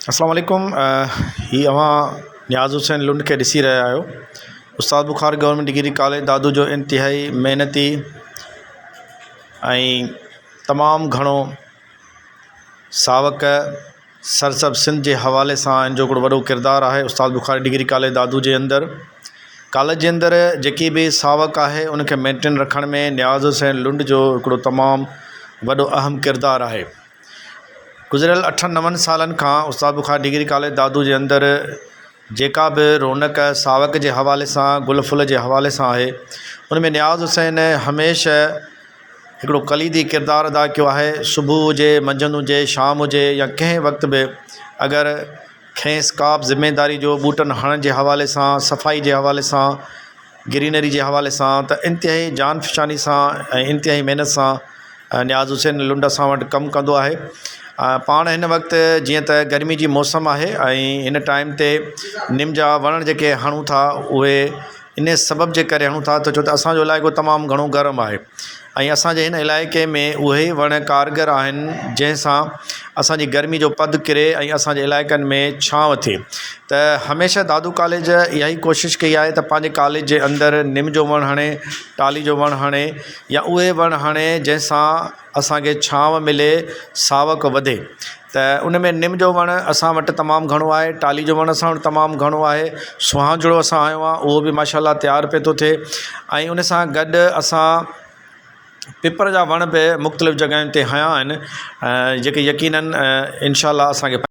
اسلام عليڪم هي اوهان نياز حسين لنڊ کي ڏسي رهيا آهيو Ustad Bukhar government degree college Dadu جو انتهائي محنتي ۽ تمام گهڻو ساوڪ سرسبز سنڌ جي حوالي سان ان جو هڪڙو وڏو ڪردار آهي استاد بخاري ڊگري ڪاليج دادو جي اندر ڪاليج جي اندر جيڪي به ساوڪ آهي ان کي مينٽين رکڻ ۾ نياز حسين لنڊ جو هڪڙو تمام وڏو اهم ڪردار آهي. گذريل اٺن نون سالن کان استاد بخاري ڊگري ڪاليج دادو جي اندر جيڪا به رونق ساوڪ جي حوالي سان گل ڦل جي حوالي سان آهي ان ۾ نياز حسين هميشه هڪڙو ڪليدي ڪردار ادا ڪيو آهي صبح هجي منجهند هجي شام هجي يا ڪنهن وقت به اگر کيس ڪا به ذميداري جو ٻوٽن هڻڻ جي حوالي سان صفائي جي حوالي سان گرينري جي حوالي سان ته انتهائي جانفشاني سان ۽ انتهائي محنت سان نياز حسين لنڊ اسان وٽ ڪم ڪندو آهي پاڻ هن وقت جيئن ته گرمي جي موسم آهي ۽ هن ٽائيم تي نم جا وڻ جيڪي هڻون ٿا اهي ان سبب جي ڪري هڻون ٿا ته ڇو ته اسانجو علائقو تمام گهڻو گرم آهي ۽ اسان جي هن علائقي ۾ اهي ئي وڻ ڪارگر آهن جنهن سان اسان جي گرمي جو پد ڪري ۽ اسان جي علائقن ۾ ڇانو ٿئي ته هميشه دادو ڪاليج اها ئي ڪوشش ڪئي آهي ته پنهنجي ڪاليج جي اندر نم جو وڻ هڻي ٽالهي جو وڻ هڻي يا اهي وڻ هڻي جنهن سان اسان کي ڇانو ملي ساوڪ وڌي ته ان ۾ نم جو وڻ اسان وٽ تمام گهڻو آهي ٽالهي جو وڻ اسان وٽ تمام گهڻو آهي سهانجڙو اسان هنيو آهي اهو به ماشاء الله تيار پيو ٿو ٿئي ۽ ان سان گڏ اسان پپر جا وڻ به مختلف جڳهين تي هنيا آهن جيڪي يقينن انشاء الله اسان کي.